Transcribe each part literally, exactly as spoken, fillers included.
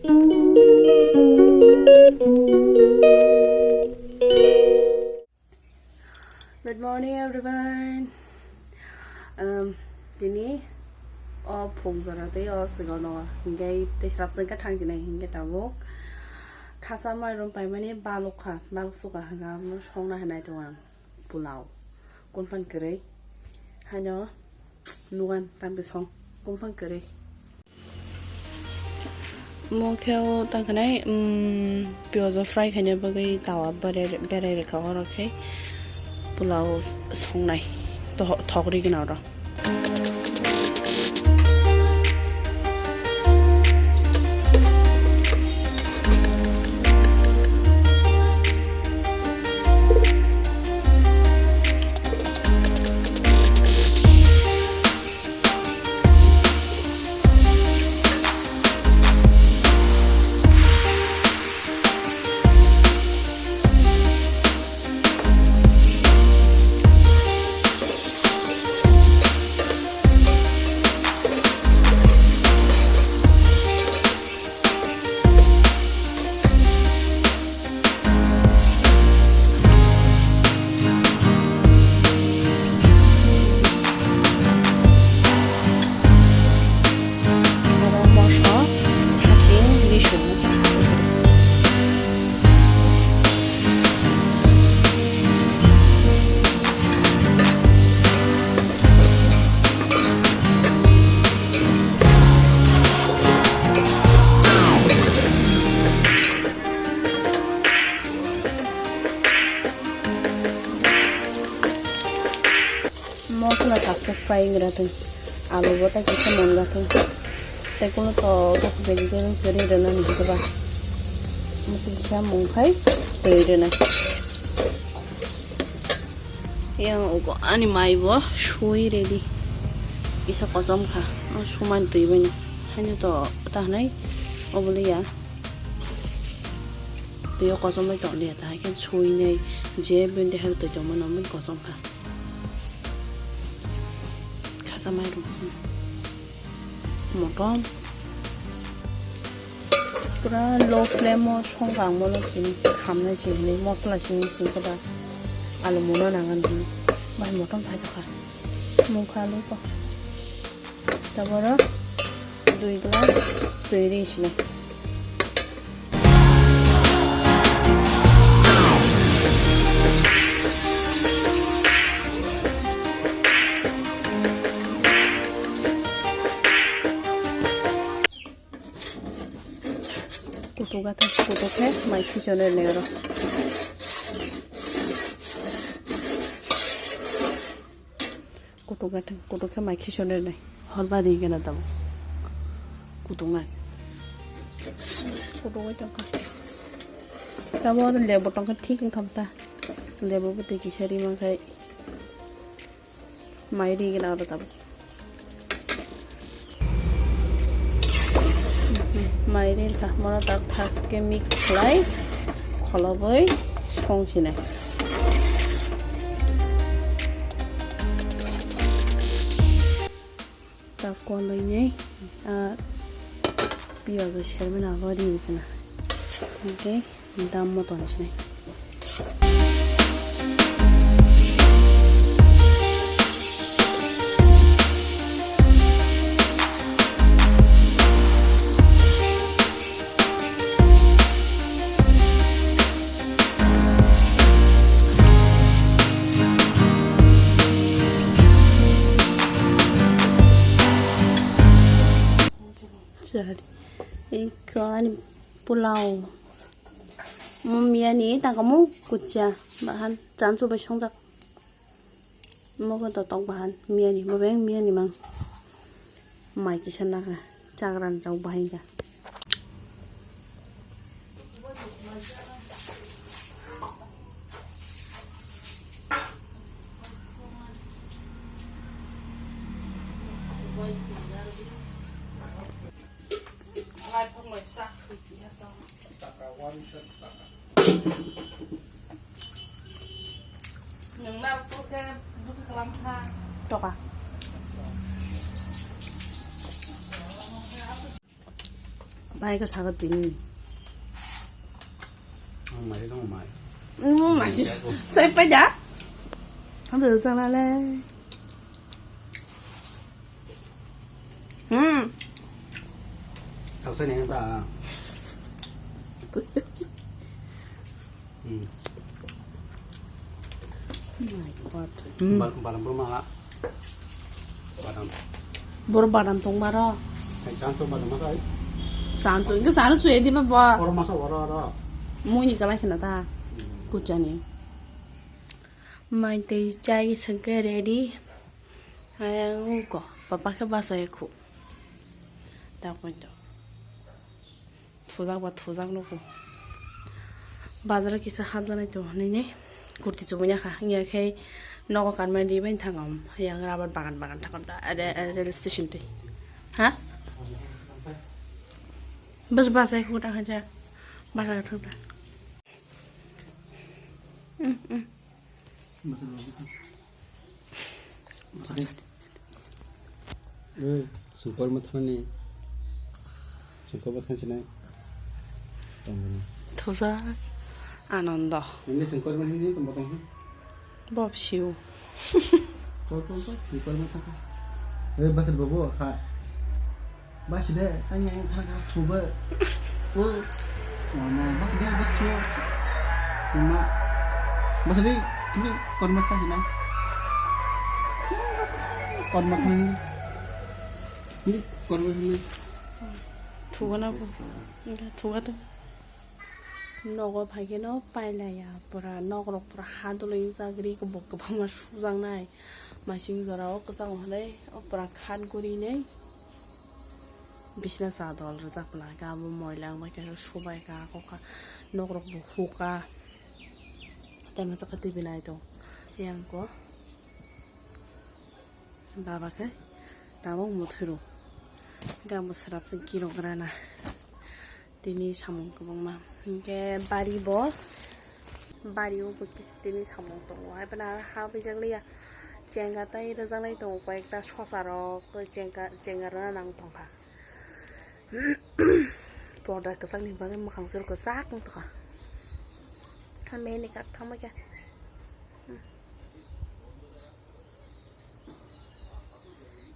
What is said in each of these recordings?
Good morning, everyone. Um, tini o phung jora tei o swkang no hingke tei srapseng khe thang jinai hingke tabuk khasa mairum paimani balok kha, balok suka hingke amo songna hinai tongo ang pulao. Kunpan kwrwi haino nugan tambi song kunpan kwrwi. Omo khe o tang khe nai, um, piyajo fry khaina bagwi tawa berai, berai rwkha, oro khe pulao songnai to-, thok ri gwnang oro. Oro moso haching lisong. Mosla taste fry wngwi ratung. Alu bo tei kisa monga thung. Tei kuno to vegetable kwrwi rwna ni hwnkhe ba. Musi kisa mung khai twi rwna. Yang ugo ani mai bo sui ready. Kisa kochom kha. O sumani twi bai no. Haino to ta hwnwi obo liya. Twi o kochom bai tong liya ta. Haikhe sui nai je bini deha twi tongmani omo kochom kha. Khasa mairum. Motom. Pura low flame o songkha ang bono tini khamnai se hinwi mosla simi simi khe ba alu mona nangan hinwi. Bai motom phai tongkha. Mungkha alu ko. Taboro dui glass twi ri sinai. Kutuk gathang, kutuk khe mai khichonwi rwnai oro. Kutuk gathang, kutuk khe mai khichonwi rwnai. Hor bari gana tamo. Kutuk nai. Kutuk oi tongkha. Tamo oro lebu tongkha thik wngkha ta. Lebu bwtwi kisa ri mankhai. Mai ri gana oro tabuk. Mai ri ta mono tak thaske mix khlai kholobwi song sinai. Tak koloi nei a piyajo sermani abo ri gana. Okay. Dam moton sinai. Sari. Iko ani pulao. Mo miyani tangkamo kuchia bahan chansu bai songjak. Mogo to tok bahan miyani, mo beng miyani mang. Mai kisa naga chagran rok bahai ga. Nwng narwk khe bwswk kwlam kha. Toka. Pai ka saga tini. Ang mai dong mai. Mm, mai si. Sai pai da. Ang bai chang la le. Hmm. Tau sai ne ta. Hmm. Oh my God. Hmm. Bal-, balam bro mala. Badam. Boro badam tong maro. Hai, chancho badam masa hai. Chancho, ke sana suye di ba ba. Oro masa oro oro. Mui ni kala khina ta. Hmm. Kuchani. Mai tei chai sangke ready. Ayang ko, papa ke basa ya khu. Ta ko to. Thujak ba thujak nugo. Bazar o kisa hamjaknai tongo hinwi kurti chumui ya kha. Wngya khe nogo kanmani ri bai thangam. Yang rubber bagan bagan thangam da, are, are, rail station twi. Ha? Bas, bas, ai, huda haja. Bas, ai, huda. Mm, mm. Oi, sengkor ma thani. Sengkor ma thani sinai. Tongmani. Thusa Anando. Ini sengkor ma thani tong botong. Bob siu. Tol, tol, tol, sengkor ma thani. Oi, basir babu, ha. Basi de, tanya yang thang thang thuba. Oh, mana, basi de, bas thu. Cuma, basi de, ini korma thang sini. Korma thang. Ini korma thang. Thuga na bo. Thuga to. Nogo phaikhe no pailaya, pura nokrok pura ha dolo ingjak, ri kubuk kwbangma sujaknai. Masing jora o kwchang hwnwi o pura khat guri nai. Bisina chadol rwjak pla khe abo moila wngbai khe subai kha, kok kha, nokrok bo huk kha. Tei masa khe twi bai nai tong. Yang ko baba khe tabuk mwthwi rw. Khe abo swrap se kirok rana. Tini samung kwbangma. Hinkhe bari bo, bari o bo kis-, tini samung tongo. Hai phano ha bijak liya. Chenga tai rwjaknai tongo, koyekta sosa rok, chenga, chenga rwna nang tongkha. Porda kwchak ni bagwi mwkhang suru kwchak wng tongkha. Ha meni kak thangma khe.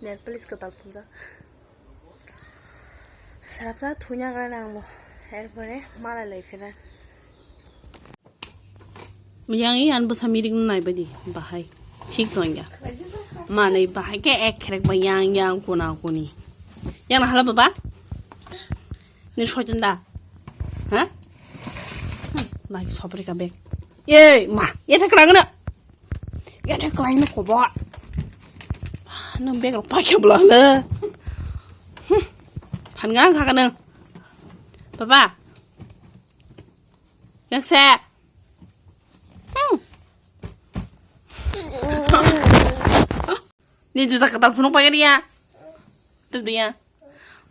Nail polish kwtal phunjak. Srapsa thuina gra nang bo. Erpore malai lai phira. Yang i an bwsa mirik no nai badi bahai. Thik tong ya. Manai bahai ke ek khrek ba yang yang kuna kuni. Yang na hala baba? Ni soitan da. Ha? Hmm, bai sopri ka bek. Ye ma, ye thak rang na. Yathai kwlaino kobo. Nwng bag rok paikhe bwlano. Hmm. Phan gana kha nwng. Baba. Yakse. Hmm. Ni juta kwtal phunuk paikhe ya. Tubdiya.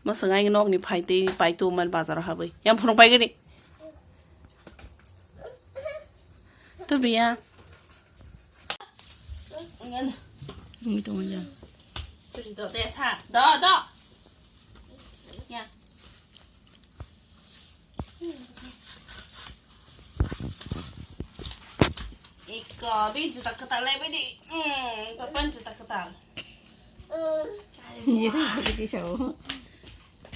Mwswk ai nokni phai tei pai tongmani bazaro habwi. Yang phunuk pai gini. Tubri ya. Wngwi tongo ya. Do, do, de, sa. Do, do. Ya. Iko, bi juta kwtal lai bai di. Hmm, papan juta kwtal. Iya, tadi kisah.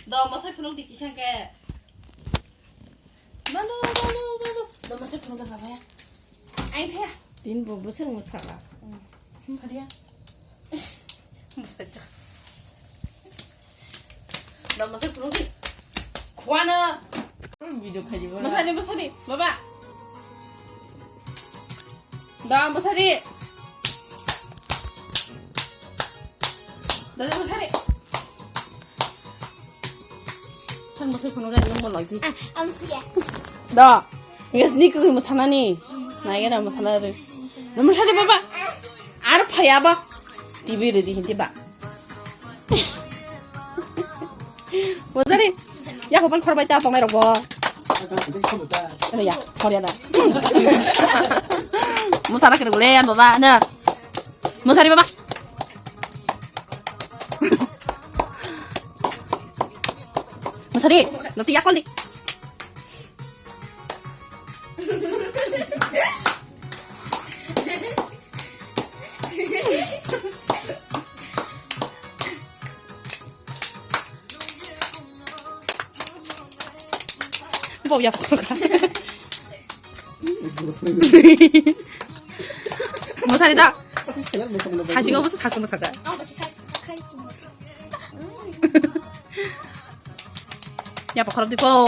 Do, masai phunuk di kisah ke. Malu, malu, malu. Do, masai phunuk ke apa ya? Ayo, ya. Tin bo bosor mo sala. Hmm. Apa dia? Masai. Do, masai phunuk di. Khuana. Video khaji ba. Masai, masai, baba. Da, bwsari. Da, da, bwsari. Thang bwsari phunuk gari nang malai di. Ah, ang siya. Da. Yes, ni kagwi mwsanani. Nai gana mwsana ri. Nang mwsari baba. Ar phaya ba. T V ready hindi ba. Bwsari. Ya, hopan khorbai ta tongnai rok bo. Ano ya, khor ya da. Musara kene gule yan baba, na. Musari baba. Musari. Nanti yakol di. Bau ya pokok. Mosari da. Hasingo bosa thaku mosaka. Ya pokok di po.